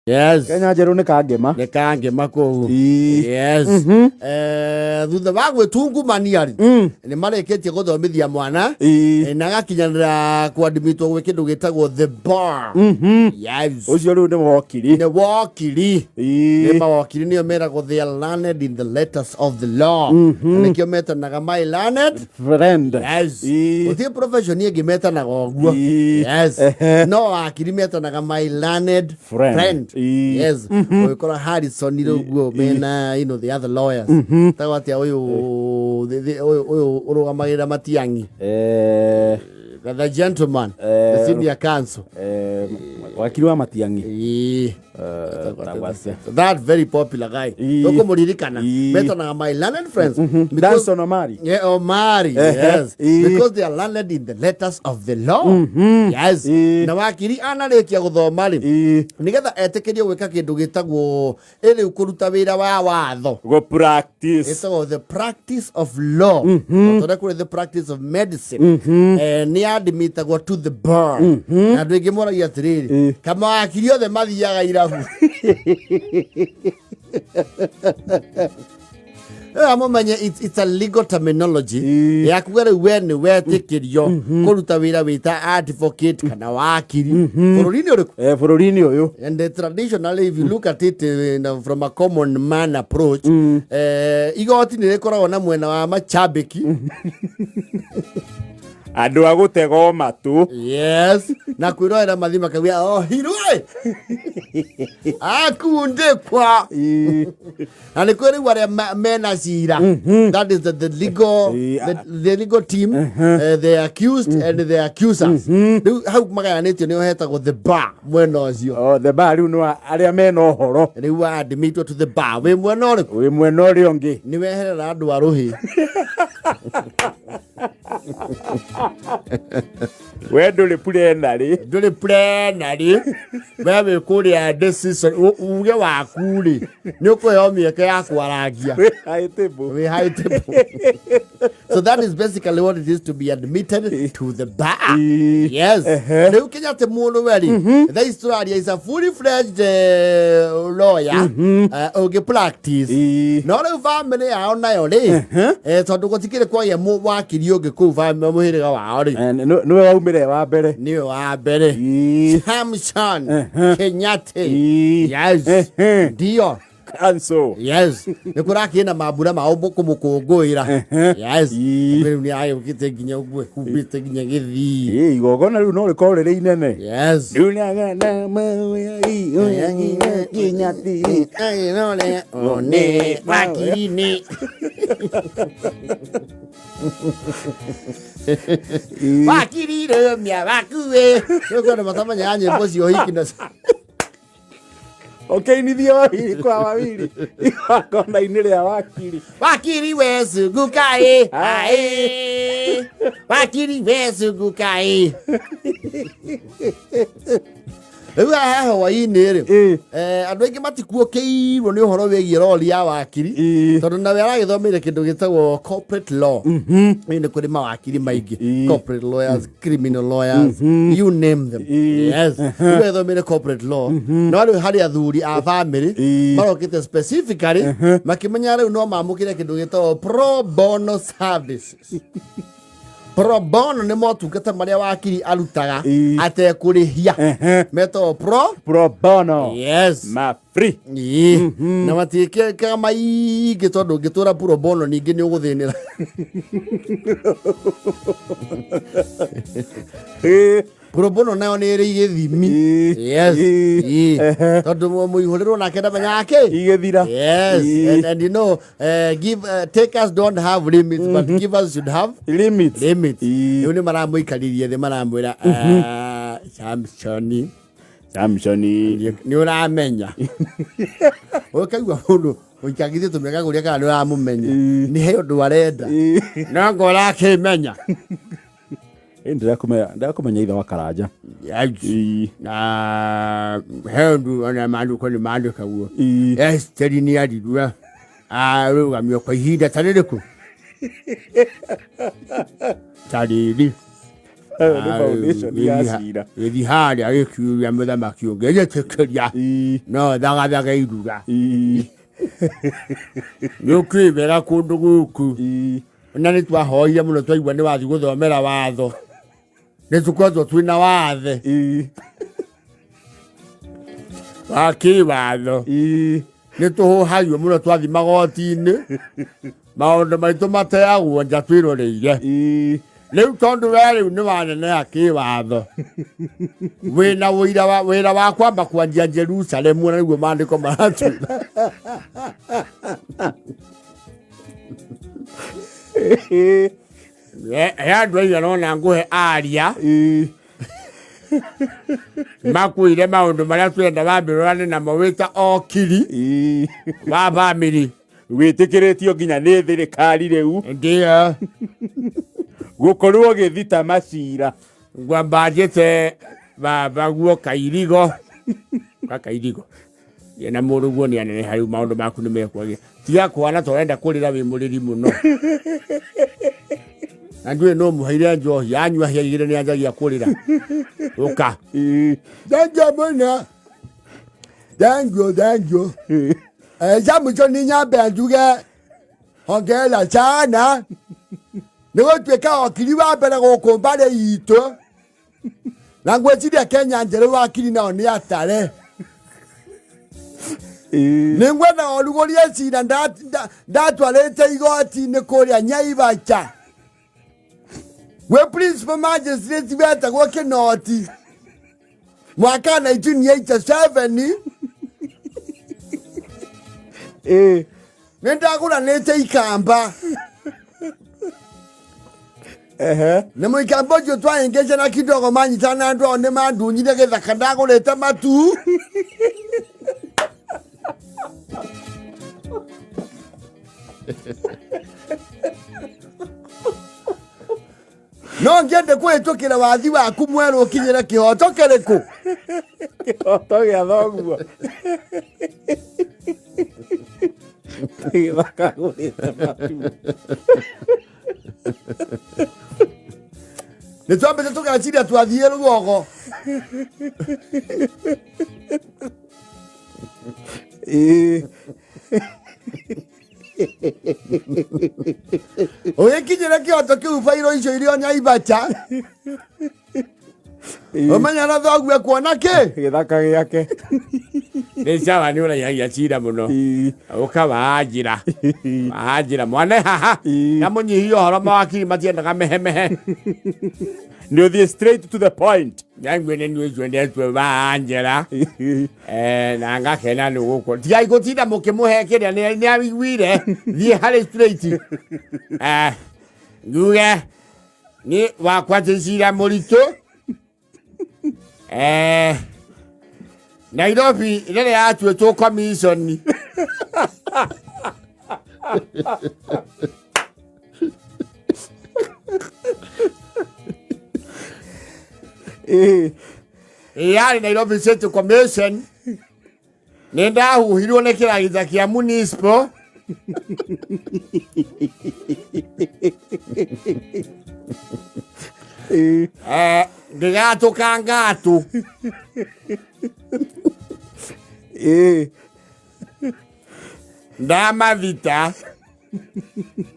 Yes. Kenya njerũ nĩ kangema. Nĩ kangema kũu. Ii. Yes. Thutha wa gwĩtungumania rĩ, nĩ marĩkĩtie gũthomithia mwana. Ii. Na agakinyanĩra kwadmitwo gwĩ kĩndũ gĩtagwo the bar. Yes. Ũcio rĩu nĩ wokiri. Nĩ wokiri. Ii. Nĩ mawokiri nĩo meragwo they are learned in the letters of the law. Na nĩkĩo metanaga my learned Friend. Yes. Ii. Gũtirĩ profession ĩngĩ metanaga ũguo. Ii. Yes. Ehe. No wakiri metanaga my learned Friend. friend. Ii. Yes. Ũgĩkora Harrison rĩu ũguo mena you know the other lawyers. Tagwo atĩa ũyũ ũyũ ũrũgamagĩrĩra Matiang'i. The gentleman, the senior counsel. Wakiri wa Matiang'i. Ii. Tagwo atĩa? That very popular guy. Ii. Ũkũmũririkana. Ii. Metanaga my learned friends. Because- Danson Omari. Yeah, Omari, Ehe. yes. Ii. Because they are learned in the letters of the law. Yes. Ii. Na wakiri anarĩkia gũthoma rĩ, Ii. nĩgetha etĩkĩrio gwĩka kĩndũ gĩtagwo ĩrĩu kũruta wĩra wa watho. Go practice. Ĩtagwo the practice of law. Mm -hmm. Kũrĩ the practice of medicine. Nĩ admitagwo to the bar. Na andũ aingĩ moragia atĩrĩrĩ, kama wakiri othe mathiaga irabu. Amumenye it's a legal terminology ya kuga rĩu we nĩ wetĩkĩrio kũruta wĩra wĩ ta advocate kana wakiri bũrũri-inĩ ũrĩkũ. Bũrũri-inĩ ũyũ. And traditionally, if you look at it from a common man approach, igoti nĩ rĩkoragwo na mwena wa macambĩki. Andũ a gũtega matũ. Yes. Na kwĩrorera mathi makauga ohirwe akundĩkwa. Ii. Na nĩ kwĩ rĩu arĩa mena cira. That is the legal, the legal team, the accused and the accusers. Rĩu hau magayanĩtio nĩo hetagwo the bar mwena ũcio. Oh, the bar rĩu nĩ wa arĩa mena ũhoro. Rĩu admitwo to the bar wĩ mwena ũrĩkũ? Wĩ mwena ũrĩa ũngĩ. Nĩ weherera andũ a rũhĩ. We ndũrĩ plenary. Ndũrĩ plenary, we wĩ kũrĩa decision uge waku rĩ, nĩ ũkũheo mĩeke ya kwarangia. Wĩ high table. Wĩ high table. So that is basically what it is to be admitted to the bar. Ii. Yes. Ehe. Rĩu kinya atĩ mũndũ we rĩ, thaa ici tũraria is a fully fledged lawyer, ũngĩ practice. Ii. No rĩu family yao nayo rĩ, tondũ gũtikĩrĩ kwagĩa wakiri ũngĩ kũu mũhĩrĩga wao rĩ, Nĩwe waumire wa mbere. Nĩwe wa mbere. Ii. Samson Kenyatta. Ii. Yes. Ndio. Council. Yes. Nĩ kũrakĩrĩ na mambura ma kũmũkũngũĩra. Yes. Ii. Rĩu nĩ agĩũkĩte nginya ũguo ehumbĩte nginya gĩthii. Ii, igongona rĩu no rĩkorwo rĩrĩ inene. Yes. Rĩu nĩ agana mawea Kenyatta. One wakiri-inĩ. Wakiri rũmia wakuĩ. Rĩu kwĩ andũ matamenyaga nyĩmbo cia ũhiki na Ũkĩinithia wawili kwa wawili igongona-inĩ rĩa wakiri. Wakiri we zunguka ĩ aĩ. Wakiri we zunguka ĩ. Rĩu haha hwainĩ rĩ, andũ aingĩ matikuũkĩirwo nĩ ũhoro wĩgiĩ roli ya wakiri, tondũ nawe aragĩthomeire kĩndũ gĩtagwo corporate law. Ĩĩ, nĩ kũrĩ mawakiri maingĩ, corporate lawyers, criminal lawyers, you name them. Yes. Rĩu agĩthomeire corporate law, no rĩu harĩ athuri a family marokĩte specifically makĩmenya rĩu no mamũkĩre kĩndũ gĩtagwo pro bono services. Pro bono nĩ motungata marĩa wakiri arutaga atekũrĩhia, metagwo pro Pro bono. Yes. Ma free. Ĩĩ. Na matiĩkaga maingĩ tondũ ũngĩtũra pro bono ningĩ nĩ ũgũthĩnĩra. Pro bono nayo nĩ ĩrĩ igĩthimi. Yes. Ĩĩ. Tondũ mũihũrĩrwo nake ndamenyaga kĩ Igĩthira. Yes. And you know, give takers don't have limits, but givers should have limits. Limits. Rĩu nĩ maramũikaririe thĩ maramwĩra, "Ah, Samsoni." Samsoni. Nĩ ũramenya ũkaigua mũndũ ũikagithie tũmĩaka kũrĩa kana nĩ ũramũmenya, nĩ he ũndũ arenda no ngo ũrakĩmenya. Ĩ, ndĩrakũmenya ithe wa Karanja. Yes. Na he ũndũ ona maandĩko nĩ mandĩkagwo. Esteri nĩ arirwe arũgamio kwa ihinda ta rĩrĩkũ ta rĩrĩ. Ĩyo nĩ foundation ya cira. Gĩthi harĩa gĩkiuria mũthamaki ũngĩgĩtĩkĩria no thagathage iruga. Nĩ ũkĩũĩ wega kũndũ gũkũ. Na nĩ twahoire mũno twaigua nĩ wathiĩ gũthomera watho. Nĩ tũkoretwo twĩna wathe wa kĩwatho. Nĩ tũhũhagio mũno twathiĩ magoti-inĩ. Maũndũ maitũ mateagwo nja twĩroreire. Rĩu tondũ we rĩu nĩ waneneha kĩwatho. Wĩna wĩra wa wĩra wa kwamba kwanjia Jerusalemu na nĩguo maandĩko maratwĩra. He andũ aigana ũna ngũhe aria makwĩre maũndũ marĩa twenda wambĩrũrane namo wĩta okiri wa bamĩrĩ. Wĩtĩkĩrĩtio nginya nĩ thirikari rĩu Ndio. Gũkorwo ũgĩthita macira. Ngwamba njĩte baba guo kairigo. Ga kairigo. Ye na mũrũguo nĩ aneneha rĩu maũndũ maku nĩ mekwagĩra. Tiga kũhana ta ũrenda kũrĩra wĩ mũrĩri mũno. Na ndiũĩ nũ mũheire njohi anyua hĩa igĩrĩ nĩ anjagia kũrĩra. Ũka. Thank you mũno. Thank you, thank you. Ja mũico nĩ nyambe njuge hongera sana nĩ gũtuĩka wakiri wa mbere gũkũ mbarĩ itũ na ngwĩciria Kenya njerũ wakiri nao nĩ atare. Nĩ ngwenda ũrugũrie cira ndatwarĩte igoti-inĩ kũrĩa Nyaibacha gwĩ principal magistrate wetagwo Kĩnoti mwaka 1987. Nĩ ndagũranĩte ikamba. Na mũikamba ũcio twaengecana kidogo manyitana na andũ ao nĩ mandunyire gĩthaka ndagũrĩte matu. No ngĩende kũhĩtũkĩra wathi waku mwerũ ũkinyĩre kĩhoto kĩrĩkũ? Kĩhoto gĩa thoguo. Gĩthaka gũrĩte matu. Nĩ twambĩte tũgeciria twathiĩ rũgogo. Ũgĩkinyĩra kĩhoto kĩu bairo icio irio Nyaibacha ũmenya na thoguo kuona kĩ. Gĩthaka gĩake. Nĩ sawa nĩ ũraihagia cira mũno. Ũka wanjĩra. Wanjĩra mwana haha. Na mũnyihie ũhoro mawakiri matiendaga mehemehe. Nĩ ũthiĩ straight to the point. Nyangue nĩ niĩ ũcio ndetwe wanjĩra. Na ngakena nĩ gũkũ. Tigai gũtinda mũkĩmũhe kĩrĩa nĩ aiguire. Thiĩ harĩ straight. Njuge nĩ wakwa ti cira mũritũ. Nairobi rĩrĩa yatuĩtwo commission. Yarĩ Nairobi City Commission. Nĩ ndahuhirwo nĩ kĩragita kĩa municipal. Ngĩgatũka ngatũ. Ndamathita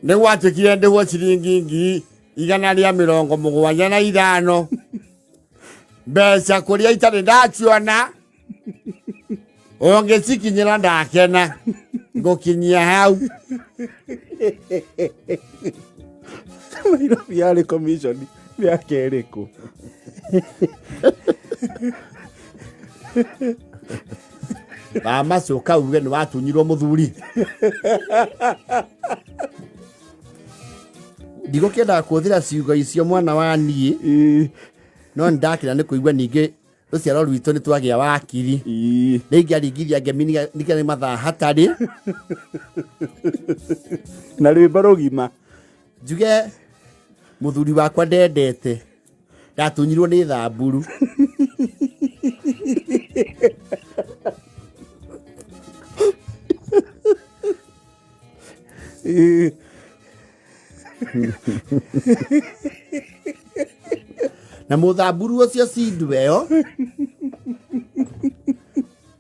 nĩ gwatuĩkire ndĩhwo ciringi 175,000 mbeca kũrĩa itarĩ ndaciona ũngĩcikinyĩra ndakena ngũkinyia hau. Nairobi yarĩ commission mĩaka ĩrĩkũ? Wamacoka uge nĩ watunyirwo mũthuri. Ndigũkĩendaga kũhũthĩra ciugo icio mwana wa niĩ, no nĩ ndakena nĩ kũigua ningĩ rũciaro rwitũ nĩ twagĩa wakiri. Nĩ ingĩaringithia ngemi nĩgetha nĩ mathaa hatarĩ. Na rwĩmbo rũgima. Njuge mũthuri wakwa ndendete ndatunyirwo nĩ thamburu. Na mũthamburu ũcio cindu ĩyo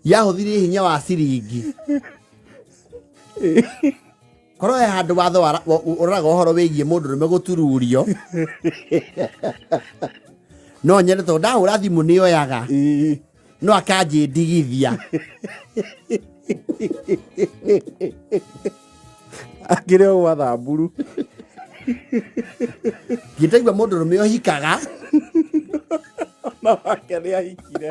yahũthĩrire hinya wa ciringi. Korwo he handũ watho ũroraga ũhoro wĩgiĩ mũndũrũme gũtururio, no nyende tondũ ndahũra thimũ nĩoyaga, no akanjĩndigithia. Akĩrĩ o gwa thamburu. Ngĩtaigua mũndũrũme ũhikaga. Na wake nĩ ahikire.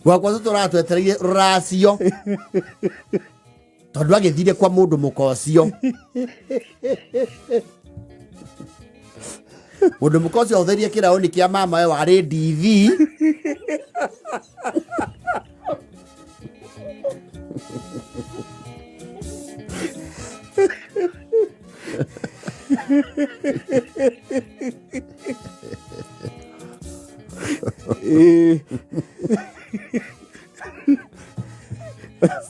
Gwakwa tũtũratwetereire rũracio tondũ agĩthire kwa mũndũ mũka ũcio. Mũndũ mũka ũcio ahũthĩrie kĩraũni kĩa mamawe warĩ DV. Ĩĩ.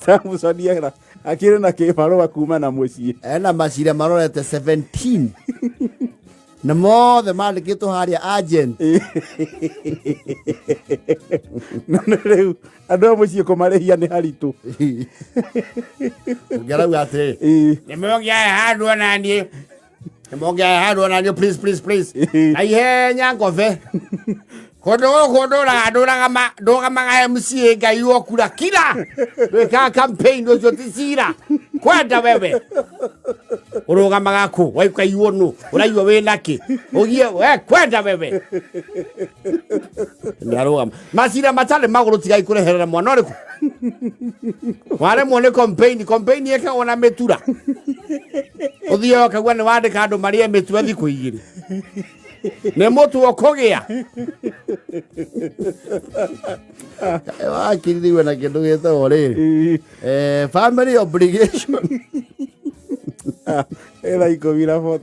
Samson era akĩrĩ na kĩbarũa kuma na mũciĩ. Ena macira marorete 17 na mothe mandĩkĩtwo harĩa agent. Na nĩ rĩu andũ a mũciĩ kũmarĩhia nĩ haritũ. Ũngĩarauga atĩrĩ, nĩ mũngĩahe handũ ona niĩ, nĩ mũngĩahe handũ ona niĩ, please, please, please, na ihenya ngobe kũndũ gũkũ ndũraga ndũgamaga MCA Ngai wokura kira ndwĩkaga campaign ũcio ti cira kwenda wewe ũrũgamaga kũ waikaiywo nũ ũraigua wĩ nakĩ ũgie we kwenda wewe nĩarũgama macira matarĩ magũrũ tigai kũreherera mwana ũrĩkũ waremwo nĩ campaign. Campaign ĩkagwo na mĩtura, ũthiaga ũkaigua nĩ wandĩka andũ marĩe mĩtura thikũ 2 nĩ mũtu ũkũgĩa wakiririwe na kĩndũ gĩtagwo rĩrĩ family obligation. Ĩna 10 na 40.